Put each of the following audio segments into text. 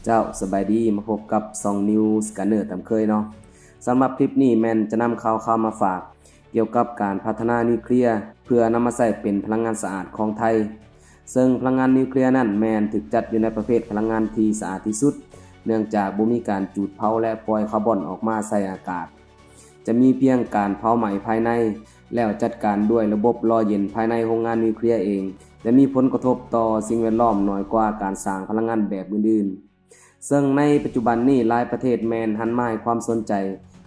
ເຈົ້າ ສະບາຍດີ ມາພົບກັບຊ່ອງ News Scanner ຕາມເຄີຍເນາະ. ສຳລັບຄລິບນີ້ແມ່ນຈະນຳຂ່າວຄາວມາຝາກ ກ່ຽວກັບການພັດທະນານິວເຄລຍ ເພື່ອນຳມາໃຊ້ເປັນພະລັງງານສະອາດຂອງໄທ. ເຊິ່ງພະລັງງານນິວເຄລຍນັ້ນແມ່ນຖືກຈັດຢູ່ໃນປະເພດພະລັງງານທີ່ສະອາດທີ່ສຸດ ເນື່ອງຈາກບໍ່ມີການຈູດເຜົາ ແລະ ປ່ອຍຄາບອນອອກມາໃສ່ອາກາດ. ຈະມີພຽງການເຜົາໄໝ້ພາຍໃນ ແລ້ວຈັດການດ້ວຍລະບົບຫຼໍ່ເຢັນພາຍໃນໂຮງງານນິວເຄລຍເອງ, ຈະມີຜົນກະທົບຕໍ່ສິ່ງແວດລ້ອມໜ້ອຍກວ່າການສ້າງພະລັງງານແບບອື່ນໆ. ເຊິ່ງໃນປັດຈຸບັນນີ້ ຫຼາຍປະເທດແມ່ນຫັນມາໃຫ້ຄວາມສົນໃຈ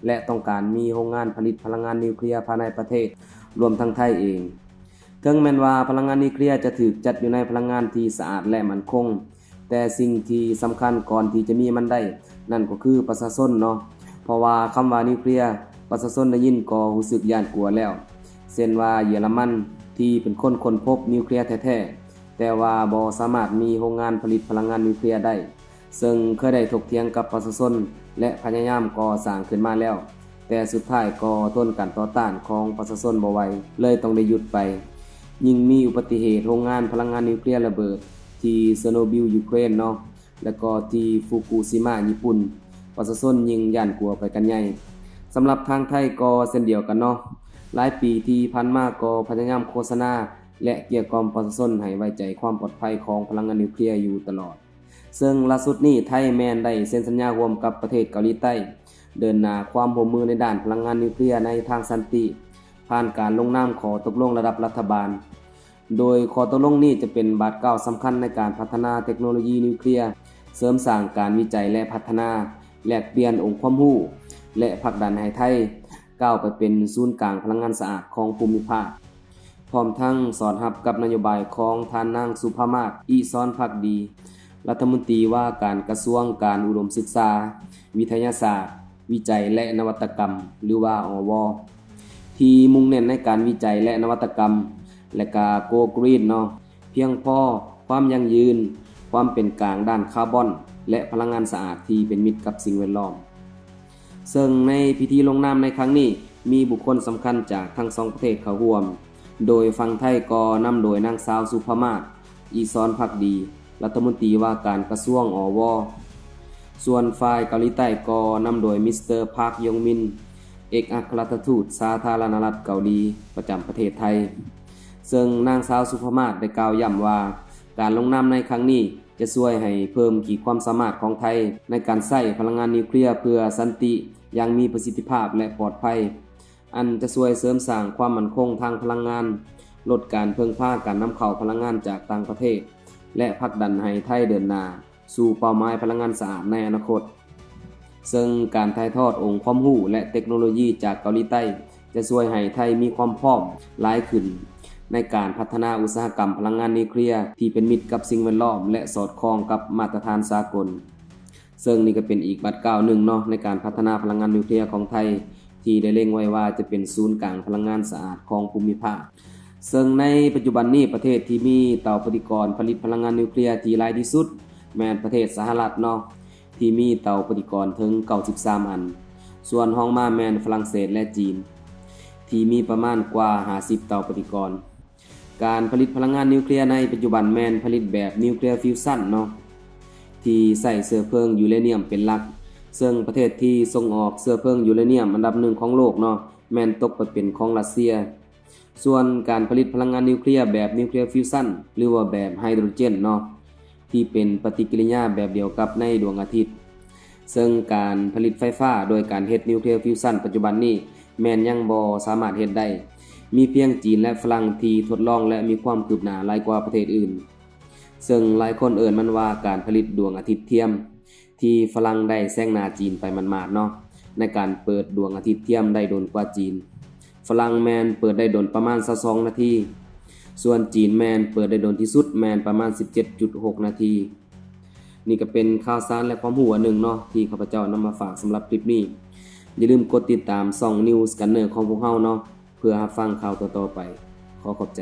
ແລະ ຕ້ອງການມີໂຮງງານຜະລິດພະລັງງານນິວເຄລຍພາຍໃນປະເທດ, ລວມທັງໄທເອງ. ເຖິງແມ່ນວ່າພະລັງງານນິວເຄລຍຈະຖືກຈັດຢູ່ໃນພະລັງງານທີ່ສະອາດ ແລະ ໝັ້ນຄົງ, ແຕ່ສິ່ງທີ່ສຳຄັນກ່ອນທີ່ຈະມີມັນໄດ້ ນັ້ນກໍຄືປະຊາຊົນເນາະ. ເພາະວ່າຄຳວ່ານິວເຄລຍ ປະຊາຊົນໄດ້ຍິນກໍຮູ້ສຶກຢ້ານກົວແລ້ວ. ເຊັ່ນວ່າເຢຍລະມັນທີ່ເປັນຄົນຄົ້ນພົບນິວເຄລຍແທ້ໆ, ແຕ່ວ່າບໍ່ສາມາດມີໂຮງງານຜະລິດພະລັງງານນິວເຄລຍໄດ້, ເຊິ່ງເຄີຍໄດ້ຖົກຖຽງກັບປະຊາຊົນ ແລະ ພະຍາຍາມກໍ່ສ້າງຂຶ້ນມາແລ້ວ, ແຕ່ສຸດທ້າຍກໍທົນການຕໍ່ຕ້ານຂອງປະຊາຊົນບໍ່ໄຫວ, ເລີຍຕ້ອງໄດ້ຢຸດໄປ. ຍິ່ງມີອຸບັດຕິເຫດໂຮງງານພະລັງງານນິວເຄລຍລະເບີດທີ່ເຊີໂນບິວຢູເຄຣນເນາະ, ແລະ ກໍທີ່ຟຸກຸຊິມາຍີ່ປຸ່ນ, ປະຊາຊົນຍິ່ງຢ້ານກົວໄປກັນໃຫຍ່. ສຳລັບທາງໄທກໍເຊັ່ນດຽວກັນເນາະ, ຫຼາຍປີທີ່ຜ່ານມາກໍພະຍາຍາມໂຄສະນາ ແລະ ເກລ້ຽກ່ອມປະຊາຊົນໃຫ້ໄວ້ໃຈຄວາມປອດໄພຂອງພະລັງງານນິວເຄລຍຢູ່ຕະຫຼອດ. ເຊິ່ງລ່າສຸດນີ້ໄທແມ່ນໄດ້ເຊັນສັນຍາຮ່ວມກັບປະເທດເກົາຫຼີໃຕ້, ເດີນໜ້າຄວາມຮ່ວມມືໃນດ້ານພະລັງງານນິວເຄລຍໃນທາງສັນຕິ, ຜ່ານການລົງນາມຂໍ້ຕົກລົງລະດັບລັດຖະບານ. ໂດຍຂໍ້ຕົກລົງນີ້ຈະເປັນບາດກ້າວສຳຄັນໃນການພັດທະນາເຕັກໂນໂລຢີນິວເຄລຍ, ເສີມສ້າງການວິໄຈ ແລະ ພັດທະນາ, ແລກປ່ຽນອົງຄວາມຮູ້ ແລະ ຜັກດັນໃຫ້ໄທກ້າວໄປເປັນສູນກາງພະລັງງານສະອາດຂອງພູມິພາກ, ພ້ອມທັງສອດຮັບກັບນະໂຍບາຍຂອງທ່ານນາງ ສຸພາມາດ ອິສອນພັກດີ, ລັດຖະມົນຕີວ່າການກະຊວງການອຸດົມສຶກສາ, ວິທະຍາສາດ, ວິໄຈ ແລະ ນະວັດຕະກຳ ຫຼືວ່າ ອວ ທີ່ມຸ່ງເນັ້ນໃນການວິໄຈ ແລະ ນະວັດຕະກຳ ແລະ ກະ Go Green ເນາະ, ພຽງພໍ, ຄວາມຢັ້ງຢືນ, ຄວາມເປັນກາງດ້ານຄາບອນ ແລະ ພະລັງງານສະອາດທີ່ເປັນມິດກັບສິ່ງແວດລ້ອມ. ເຊິ່ງໃນພິທີລົງນາມໃນຄັ້ງນີ້ ມີບຸກຄົນສຳຄັນຈາກທັງສອງປະເທດເຂົ້າຮ່ວມ, ໂດຍຝັ່ງໄທກໍນຳໂດຍນາງສາວ ສຸພາມາດ ອີສອນພັກດີ, ລັດຖະມົນຕີວ່າການກະຊວງ ອວ, ສ່ວນຝ່າຍເກົາຫຼີໃຕ້ກໍນຳໂດຍມິສເຕີ ພາກ ຍົງມິນ, ເອກອັກຄະລັດຖະທູດສາທາລະນະລັດເກົາຫຼີປະຈຳປະເທດໄທ. ເຊິ່ງນາງສາວ ສຸພາມາດ ໄດ້ກ່າວຢ້ຳວ່າ ການລົງນາມໃນຄັ້ງນີ້ຈະຊ່ວຍໃຫ້ເພີ່ມຂີດຄວາມສາມາດຂອງໄທໃນການໃຊ້ພະລັງງານນິວເຄລຍເພື່ອສັນຕິຢ່າງມີປະສິດທິພາບ ແລະ ປອດໄພ, ອັນຈະຊ່ວຍເສີມສ້າງຄວາມໝັ້ນຄົງທາງພະລັງງານ, ລົດການເພິ່ງພາການນຳເຂົ້າພະລັງງານຈາກຕ່າງປະເທດ ແລະ ຜັກດັນໃຫ້ໄທເດີນໜ້າສູ່ເປົ້າໝາຍພະລັງງານສະອາດໃນອະນາຄົດ. ເຊິ່ງການຖ່າຍທອດອົງຄວາມຮູ້ ແລະ ເຕັກໂນໂລຢີຈາກເກົາຫຼີໃຕ້ ຈະຊ່ວຍໃຫ້ໄທມີຄວາມພ້ອມຫຼາຍຂຶ້ນໃນການພັດທະນາອຸດສາຫະກຳພະລັງງານນິວເຄລຍທີ່ເປັນມິດກັບສິ່ງແວດລ້ອມ ແລະ ສອດຄ່ອງກັບມາດຕະຖານສາກົນ. ເຊິ່ງນີ້ກໍເປັນອີກບາດກ້າວໜຶ່ງເນາະ ໃນການພັດທະນາພະລັງງານນິວເຄລຍຂອງໄທ ທີ່ໄດ້ເລັງໄວ້ວ່າຈະເປັນສູນກາງພະລັງງານສະອາດຂອງພູມິພາກ. ເຊິ່ງໃນປັດຈຸບັນນີ້ ປະເທດທີ່ມີເຕົາປະຕິກອນຜະລິດພະລັງງານນິວເຄລຍທີ່ຫຼາຍທີ່ສຸດ ແມ່ນປະເທດສະຫະລັດເນາະ ທີ່ມີເຕົາປະຕິກອນເຖິງເກົ້າສິບສາມອັນ, ສ່ວນຮອງມາແມ່ນຝຣັ່ງເສດ ແລະ ຈີນ ທີ່ມີປະມານກວ່າຫ້າສິບເຕົາປະຕິກອນ. ການຜະລິດພະລັງງານນິວເຄລຍໃນປັດຈຸບັນແມ່ນຜະລິດແບບນິວເຄລຍຟິວຊັນເນາະ ທີ່ໃຊ້ເຊື້ອເພີງຢູເຣນຽມເປັນຫຼັກ, ເຊິ່ງປະເທດທີ່ສົ່ງອອກເຊື້ອເພີງຢູເຣນຽມອັນດັບໜຶ່ງຂອງໂລກເນາະ ແມ່ນຕົກໄປເປັນຂອງຣັດເຊຍ. ສ່ວນການຜະລິດພະລັງງານນິວເຄລຍແບບນິວເຄລຍຟິວຊັນ ຫຼືວ່າແບບໄຮໂດຣເຈນເນາະ ທີ່ເປັນປະຕິກິລິຍາແບບດຽວກັບໃນດວງອາທິດ, ເຊິ່ງການຜະລິດໄຟຟ້າໂດຍການເຮັດນິວເຄລຍຟິວຊັນປັດຈຸບັນນີ້ແມ່ນຍັງບໍ່ສາມາດເຮັດໄດ້. ມີພຽງຈີນ ແລະ ຝຣັ່ງທີ່ທົດລອງ ແລະ ມີຄວາມຄືບໜ້າຫຼາຍກວ່າປະເທດອື່ນ. ເຊິ່ງຫຼາຍຄົນເອີ້ນມັນວ່າການຜະລິດດວງອາທິດທຽມ ທີ່ຝຣັ່ງໄດ້ແຊງໜ້າຈີນໄປໝາດໆເນາະ ໃນການເປີດດວງອາທິດທຽມໄດ້ດົນກວ່າຈີນ. ຝຣັ່ງແມ່ນເປີດໄດ້ດົນປະມານຊາວສອງນາທີ, ສ່ວນຈີນແມ່ນເປີດໄດ້ດົນທີ່ສຸດແມ່ນປະມານສິບເຈັດຈຸດຫົກນາທີ. ນີ້ກໍເປັນຂ່າວສານ ແລະ ຄວາມຮູ້ອັນໜຶ່ງເນາະ ທີ່ຂ້າພະເຈົ້ານຳມາຝາກສຳລັບຄລິບນີ້. ຢ່າລືມກົດຕິດຕາມຊ່ອງ News Scanner ຂອງພວກເຮົາເນາະ ເພື່ອຮັບຟັງຂ່າວຕໍ່ໆໄປ. ຂໍຂອບໃຈ.